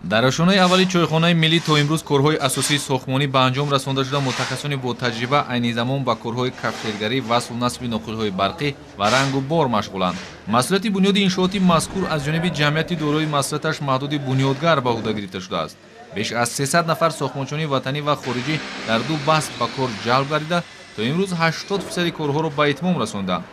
Дар ошонаи аввали чойхонаи миллӣ то имрӯз корҳои асосии сохтмонӣ ба анҷом расонда шуда, мутахассисони бо таҷриба айни замон ба корҳои кафшергарӣ, васлу насби ноқилҳои барқӣ ва рангу бор машғуланд. Масъулияти бунёди иншооти мазкур аз ҷониби ҷамъияти дорои масъулияташ маҳдуди бунёдгар ба ӯҳда гирифта шудааст. Беш аз 300 нафар сохтмончони ватанӣ ва хориҷӣ дар ду баст ба кор ҷалб гардида, то имрӯз 80% корҳоро ба итмом расонданд.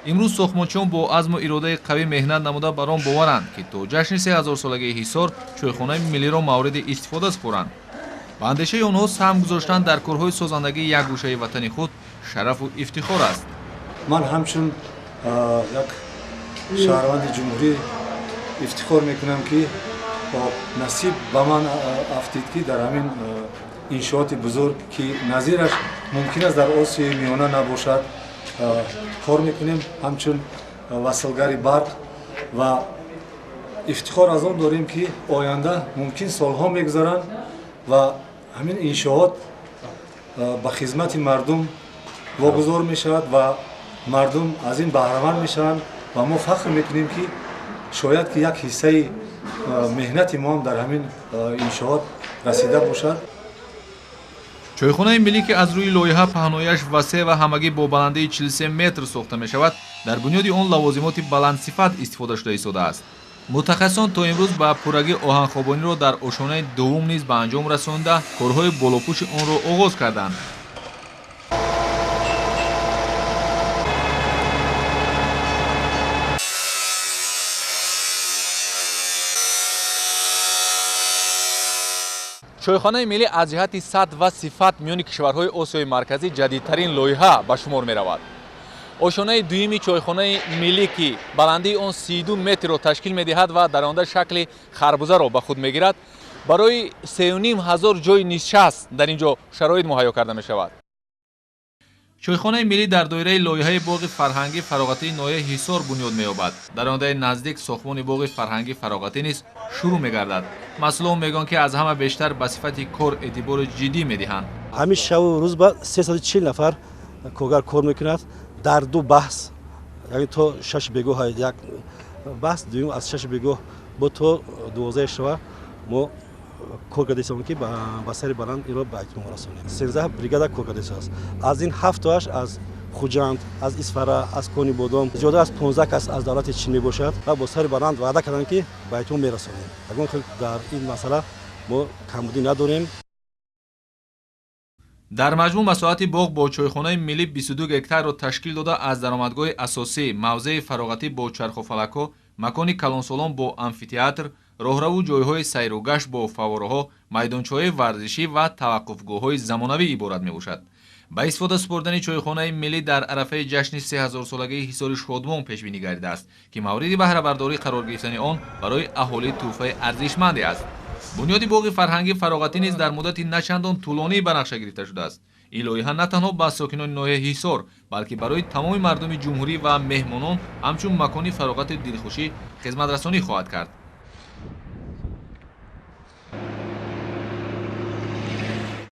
Имрӯз сохтмончиён бо азму иродаи қавӣ меҳнат намуда бар он боваранд, ки то ҷашни 3000-солагии Ҳисор чойхонаи миллиро мавриди истифода супоранд. Ба андешаи онҳо саҳм гузоштан дар корҳои созандагии як гӯшаи ватани худ шарафу ифтихор аст. Ман ҳамчун як шаҳрванди ҷумҳурӣ ифтихор мекунам, ки насиб ба ман афтид, ки дар ҳамин иншооти бузург, ки назираш мумкин аст дар Осиёи Миёна набошад, кор мекунем ҳамчун василгари барқ ва ифтихор аз он дорем, ки оянда мумкин солҳо мегузаранд ва ҳамин иншоот ба хизмати мардум вогузор мешавад ва мардум аз ин баҳраманд мешаванд ва мо фахр мекунем, ки шояд ки як ҳиссаи меҳнати мо ҳам дар ҳамин иншоот расида бошад. Чойхонаи миллӣ, ки аз рӯи лоиҳа паҳнояш васеъ ва ҳамагӣ бо баландии 43 метр сохта мешавад, дар бунёди он лавозимоти баландсифат истифода шуда истодааст. Мутахассисон то имрӯз ба пуррагӣ оҳанхобониро дар ошонаи дуввум низ ба анҷом расонда, корҳои болопӯши онро оғоз карданд. Чойхонаи миллӣ аз ҷиҳати сатҳ ва сифат миёни кишварҳои Осиёи Марказӣ ҷадидтарин лоиҳа ба шумор меравад. Ошонаи дуюми чойхонаи миллӣ, ки баландии он 32 метрро ташкил медиҳад ва дар оянда шакли харбузаро ба худ мегирад, барои 3500 ҷойи нишаст дар ин ҷо шароит муҳайё карда мешавад. Чойхонаи миллӣ дар доираи лоиҳаи боғи фарҳангӣ фароғатии ноҳияи Ҳисор бунёд меёбад. Дар ояндаи наздик сохтмони боғи фарҳангӣ фароғатӣ низ шурӯъ мегардад. Масъулон мегӯянд, ки аз ҳама бештар ба сифати кор эътибори ҷиддӣ медиҳанд. Ҳамин шабу рӯз ба 340 нафар коргар кор мекунад дар ду баҳс, яъне то 6 бегоҳ як баҳс, дуюм аз 6 бегоҳ бо то 12 шава мо кор кардаистем, ки ба сари баланд инро ба итмом расонем. 13 бригада кор кардаистааст. Аз ин 7 аз Хуҷанд, аз Исфара, аз Конибодом, зиёда аз 15 кас аз давлати Чин мебошад ва бо сари баланд ваъда карданд, ки ба итмом мерасонем. Ягон хел дар ин масъала мо камбудӣ надорем. Дар маҷмӯъ масоҳати боғ бо чойхонаи миллӣ 22 гектарро ташкил дода, аз даромадгоҳи асосӣ, мавзеи фароғатӣ бо чархуфалакҳо, макони калонсолон бо амфитеатр, роҳраву ҷойҳои сайругашт бо фаввораҳо, майдончаҳои варзишӣ ва таваққуфгоҳҳои замонавӣ иборат мебошад. Ба истифода супордани чойхонаи миллӣ дар арафаи ҷашни 3000-солагии Ҳисори Шодмон пешбинӣ гардидааст, ки мавриди баҳрабардорӣ қарор гирифтани он барои аҳолӣ тӯҳфаи арзишманде аст. Бунёди боғи фарҳангӣ фароғатӣ низ дар муддати начандон тӯлонӣ ба нақша гирифта шудааст. Ин лоиҳа на танҳо ба сокинони ноҳияи Ҳисор, балки барои тамоми мардуми ҷумҳурӣ ва меҳмонон ҳамчун макони фароғати дилхушӣ хизматрасонӣ хоҳад кард.